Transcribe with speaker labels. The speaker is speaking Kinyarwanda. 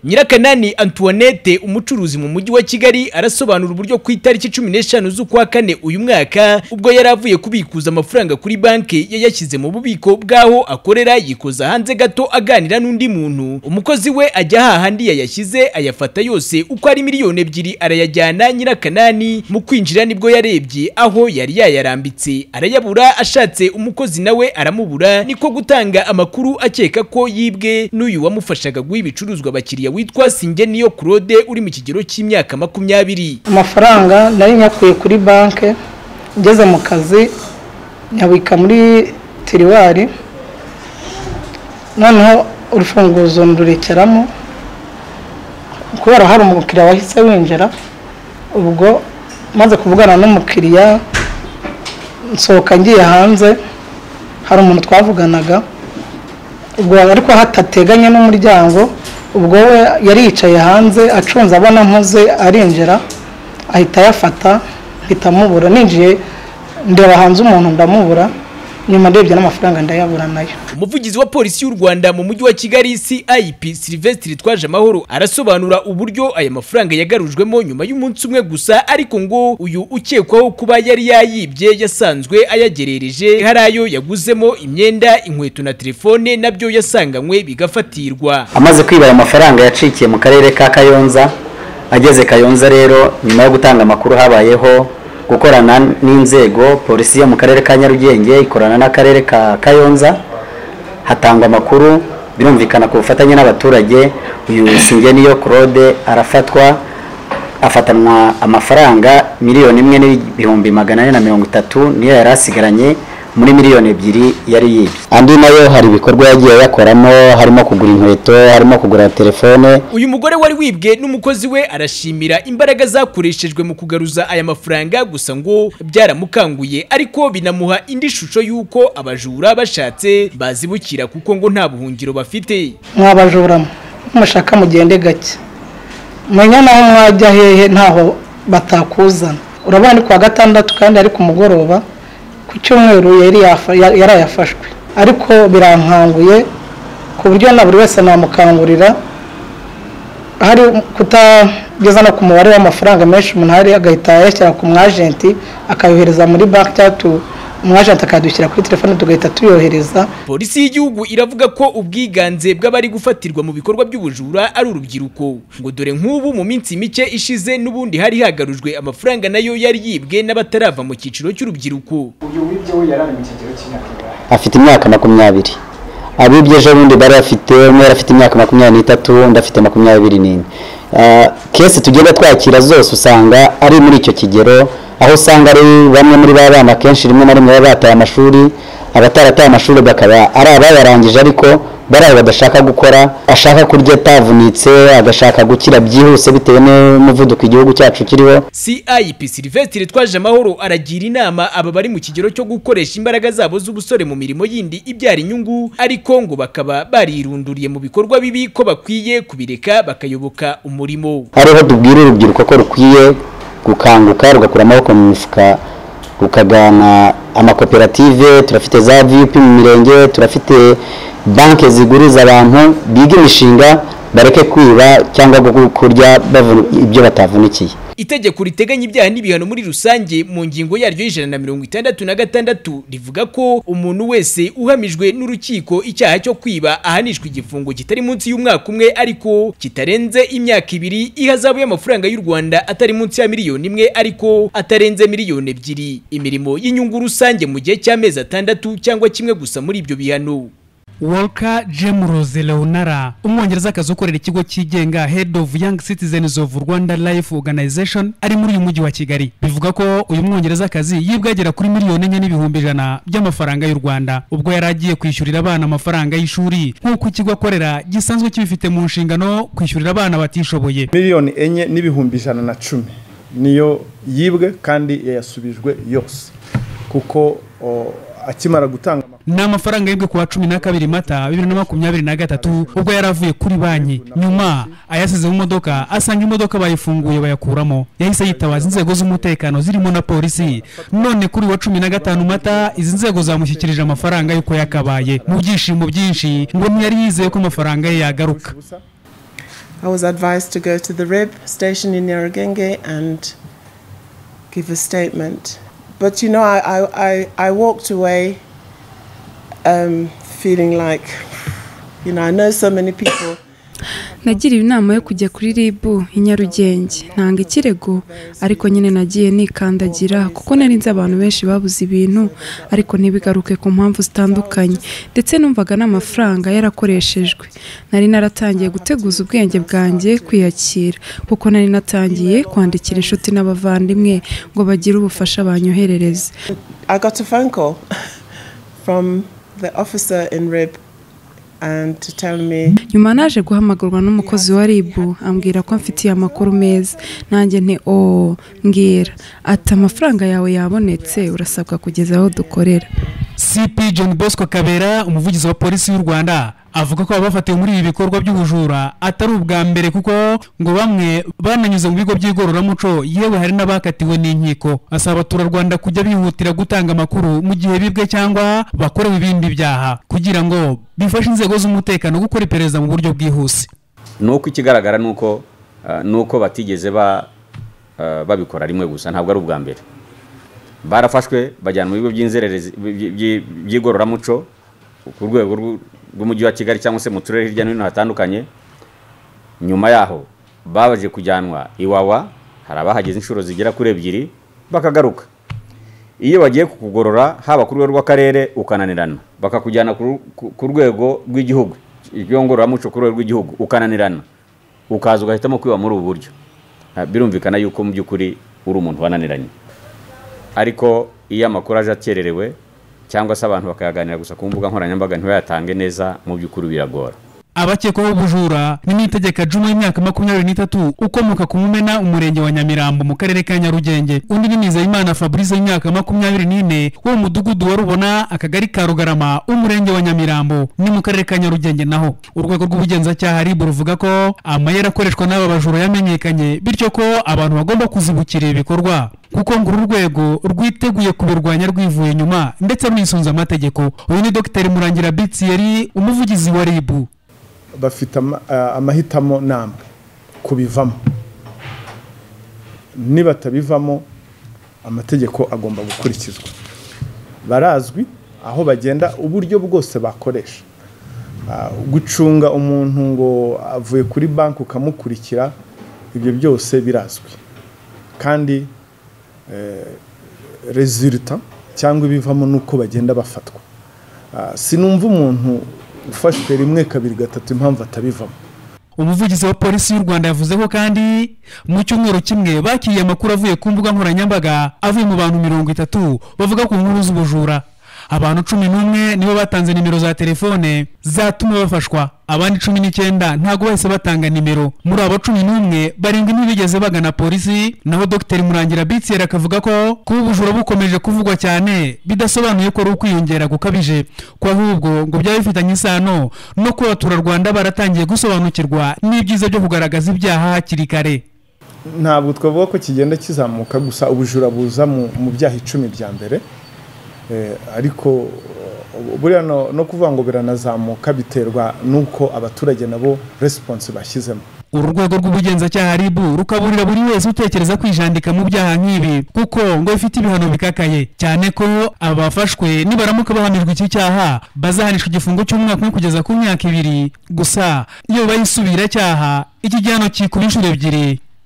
Speaker 1: Nyirakanani Antoinette, umucuruzi mu mujyi wa Kigali, arasobanura uburyo ku itariki 15 z'ukwa kane uyu mwaka, ubwo yari avuye kubikuza amafaranga kuri banki yayashyize mu bubiko bwaho akorera, yikoza hanze gato aganira n'undi muntu. Umukozi we ajya hahandi yayashyize, ayafata yose uko ari 2 miliyoni arayajyana. Nyirakanani mu kwinjira nibwo yarebye aho yari yayarambitse arayabura, ashatse umukozi nawe aramubura, niko gutanga amakuru akeka ko yibwe n'uyu wamufashaga guha ibicuruzwa abakiriya witwa Singeniyo Claude, uri mu kigero cy'imyaka 20.
Speaker 2: Amafaranga nari nyakuye kuri banki, ngeze mu kazi nyabika muri tiroir, noneho urufunguzo ndurekeramo kubera hari umukiriya wahise winjira. Ubwo maze kuvugana n'umukiriya nsohoka ngiye hanze, hari umuntu twavuganaga ubwo ariko hatateganye n'umuryango. Ubwo we yari yicaye hanze acunze, abona mpuze arinjira, ahita ayafata, mpita amubura. Ninjiye ndeba hanze umuntu ndamubura, nyuma ndebye n'amafaranga ndayabura nayo.
Speaker 1: Umuvugizi wa Polisi y'u Rwanda mu mujyi wa Kigali, CIP Sylvestre Twajamahoro, arasobanura uburyo aya mafaranga yagarujwemo nyuma y'umunsi umwe gusa, ariko ngo uyu ukekwaho kuba yari yayibye yasanzwe ayagerereje, hari ayo yaguzemo imyenda, inkweto na telefone, nabyo yasanganywe bigafatirwa.
Speaker 3: Amaze kwiba aya mafaranga yacikiye mu karere ka Kayonza. Ageze Kayonza rero, nyuma yo gutanga amakuru, habayeho gukorana n'inzego, polisi yo mu karere ka Nyarugenge ikorana n'akarere ka Kayonza, hatangwa amakuru. Birumvikana ku bufatanye n'abaturage, uyu Singeniyo Claude arafatwa, afatanwa amafaranga 1,430,000, niyo yari asigaranye muri 2 miliyoni yari yibye. Andi nayo hari ibikorwa yagiye yakoramo, harimo kugura inkweto, harimo kugura telefone.
Speaker 1: Uyu mugore wari wibwe n'umukozi we arashimira imbaraga zakoreshejwe mu kugaruza aya mafaranga, gusa ngo byaramukanguye ariko binamuha indi shusho y'uko abajura bashatse bazibukira, kuko ngo nta buhungiro bafite.
Speaker 2: Mwabajuramo mushaka mugende gake, menya naho mwajya hehe ntaho batakuzana. Urabona ni kuwa gatandatu kandi ari ku mugoroba, ku cyumweru yari yarayafashwe. Ariko birankanguye ku buryo na buri wese namukangurira, hari kutageza no ku mubare w'amafaranga menshi umuntu hari, agahita ayashyira ku mwajenti akayohereza muri banki, cyangwa umwajenti akayadushyira kuri telefone tugahita tuyohereza.
Speaker 1: Polisi y'igihugu iravuga ko ubwiganze bw'abari gufatirwa mu bikorwa by'ubujura ari urubyiruko, ngo dore nk'ubu mu minsi mike ishize n'ubundi hari hagarujwe amafaranga nayo yari yibwe n'abatarava mu cyiciro cy'urubyiruko.
Speaker 4: Uyu wibye we yari ari mu kigero cy'imyaka ingahe?
Speaker 3: Afite imyaka 20. Abibye ejo bundi bari bafite, umwe yari afite imyaka 23, undi afite 24. Case tugenda twakira zose usanga ari muri icyo kigero, aho usanga ari bamwe muri ba bana kenshi rimwe na rimwe baba bataye amashuri, abatarataye amashuri bakaba ari abayarangije ariko bari abo badashaka gukora, ashaka kurya atavunitse, agashaka gukira byihuse bitewe n'umuvuduko igihugu cyacu kiriho.
Speaker 1: CIP Sylvestre Twajamahoro aragira inama aba bari mu kigero cyo gukoresha imbaraga zabo z'ubusore mu mirimo yindi ibyara inyungu, ariko ngo bakaba barirunduriye mu bikorwa bibi, ko bakwiye kubireka bakayoboka umurimo.
Speaker 3: Hariho tubwira urubyiruko ko rukwiye gukanguka, rugakura amaboko mu mifuka, rukagana amakoperative. Turafite za VUP mu mirenge, turafite banki ziguriza abantu biga imishinga, bareke kwiba cyangwa kurya ibyo batavunikiye.
Speaker 1: Itegeko riteganya ibyaha n'ibihano muri rusange, mu ngingo yaryo y'166 rivuga ko umuntu wese uhamijwe n'urukiko icyaha cyo kwiba ahanishwa igifungo kitari munsi y'umwaka umwe ariko kitarenze imyaka 2, ihazabu y'amafaranga y'u Rwanda atari munsi ya 1 miliyoni ariko atarenze 2 miliyoni, imirimo y'inyungu rusange mu gihe cy'amezi 6 cyangwa kimwe gusa muri ibyo bihano.
Speaker 5: Walker Jemrose Leonara, umwongerezakazi ukorera ikigo cyigenga Head of Young Citizens of Rwanda Life Organization, ari muri uyu mujyi wa Kigali. Bivuga ko uyu mwongerezakazi yibwe agera kuri 4,100,000 by'amafaranga y'u Rwanda ubwo yari agiye kwishyurira abana amafaranga y'ishuri, nk'uko ikigo akorera gisanzwe kibifite mu nshingano kwishyurira abana batishoboye.
Speaker 6: 4,110,000 niyo yibwe kandi yayasubijwe yose, kuko akimara gutanga
Speaker 5: Ni amafaranga yibwe kuwa 12 Mata 2023, ubwo yari avuye kuri banki, nyuma ayasize mu modoka, asanga imodoka bayifunguye bayakuramo. Yahise yitabaza inzego z'umutekano zirimo na polisi, none kuri wa 15 Mata izi nzego zamushyikirije amafaranga y'uko yakabaye. Mu byishimo byinshi, ngo ntiyari yizeye ko amafaranga ye yagaruka.
Speaker 7: I was advised to go to the RIB station in Nyarugenge and give a statement. But you know, I walked away feeling like, you know, I know so many people.
Speaker 8: Nagiriwe inama yo kujya kuri RIB i Nyarugenge ntanga ikirego, ariko nyine nagiye nikandagira kuko nari nzi abantu benshi babuze ibintu ariko ntibigaruke ku mpamvu zitandukanye, ndetse numvaga n'amafaranga yarakoreshejwe. Nari naratangiye guteguza ubwenge bwanjye kwiyakira kuko nari natangiye kwandikira inshuti n'abavandimwe ngo bagire ubufasha banyoherereze.
Speaker 7: I got a phone call from the officer in RIB and to tell me.
Speaker 8: Nyuma naje guhamagarwa n'umukozi wa RIB ambwira ko mfitiye amakuru meza, nanjye nti oh mbwira, ati amafaranga yawe yabonetse, urasabwa kugeza aho dukorera.
Speaker 5: CP John Bosco Kabera, umuvugizi wa polisi y'u Rwanda, avuga ko abafatiwe muri ibi bikorwa by'ubujura atari ubwa mbere, kuko ngo bamwe bananyuze mu bigo by'igororamuco, yewe hari n'abakatiwe n'inkiko. Asaba abaturarwanda kujya bihutira gutanga amakuru mu gihe bibwe cyangwa bakorewe ibindi byaha, kugira ngo bifashe inzego z'umutekano gukora iperereza mu buryo bwihuse.
Speaker 9: Nuko ikigaragara nuko batigeze babikora rimwe gusa, ntabwo ari ubwa mbere. Barafashwe bajyanwa mu bigo by'inzererezi by'igororamuco ku rwego rw'umujyi wa Kigali cyangwa se mu turere hirya no hino hatandukanye. Nyuma yaho babaje kujyanwa Iwawa, hari abahageze inshuro zigera kuri 2 bakagaruka. Iyo bagiye kukugorora haba ku rwego rw'akarere ukananirana, bakakujyana ku rwego rw'igihugu, ibyo ngororamuco ku rwego rw'igihugu ukananirana, ukaza ugahitamo kwiba muri ubu buryo. Birumvikana yuko mu by'ukuri uri umuntu wananiranye. Ariko iyo amakuru aje akererewe cyangwa se abantu bakayaganira gusa ku mbuga nkoranyambaga ntibayatange neza, mu by'ukuri biragora.
Speaker 5: Abakekwaho ubujura ni Niyitegeka Juma w'imyaka 23 ukomoka ku Mumena, umurenge wa Nyamirambo mu karere ka Nyarugenge. Undi ni Nizeyimana Fabrice w'imyaka 24 wo mu mudugudu wa Rubona, akagari ka Rugarama, umurenge wa Nyamirambo ni mu karere ka Nyarugenge. Naho urwego rw'ubugenzacyaha RIB ruvuga ko amayeri akoreshwa n'aba bajura yamenyekanye, bityo ko abantu bagomba kuzibukira ibikorwa, kuko ngo uru rwego rwiteguye kubirwanya rwivuye inyuma ndetse runisunze amategeko. Uyu ni Dr Murangira Bitsiyeri, umuvugizi wa RIB.
Speaker 6: Bafite amahitamo namwe kubivamo, nibatabivamo amategeko agomba gukurikizwa. Barazwi aho bagenda, uburyo bwose bakoresha. Gucunga umuntu ngo avuye kuri banki ukamukurikira, ibyo byose birazwi, kandi resulta cyangwa ibivamo nuko bagenda bafatwa. Sinumva umuntu ufashwe 1 2 3 impamvu atabivamo.
Speaker 5: Umuvugizi wa polisi y'u Rwanda yavuze ko kandi mu cyumweru kimwe bakiriye amakuru avuye ku mbuga nkoranyambaga avuye mu bantu 30 bavuga ku nkuru z'ubujura. Abantu 11 nibo batanze nimero za telefone zatuma bafashwa, abandi 19 ntago bahise batanga nimero. Muri abo 11 barindwi ntibigeze bagana polisi. Naho Dr Murangira Bitsiyeri akavuga ko kuba ubujura bukomeje kuvugwa cyane bidasobanuye ko ari ukwiyongera gukabije, ko ahubwo ngo byaba bifitanye isano no kuba abaturarwanda baratangiye gusobanukirwa n'ibyiza byo kugaragaza ibyaha hakiri kare.
Speaker 6: Ntabwo twavuga ko kigenda kizamuka gusa, ubujura buza mu byaha 10 bya mbere. Ariko buriya no kuvuga ngo biranazamuka biterwa nuko abaturage nabo response bashyizemo.
Speaker 5: Uru rwego rw'ubugenzacyaha RIB rukaburira buri wese utekereza kwijandika mu byaha nk'ibi, kuko ngo bifite ibihano bikakaye, cyane ko abafashwe nibaramuka bahamijwe iki cyaha bazahanishwa igifungo cy'umwaka umwe kugeza ku myaka 2 gusa. Iyo bayisubira cyaha iki gihano kikuba inshuro 2.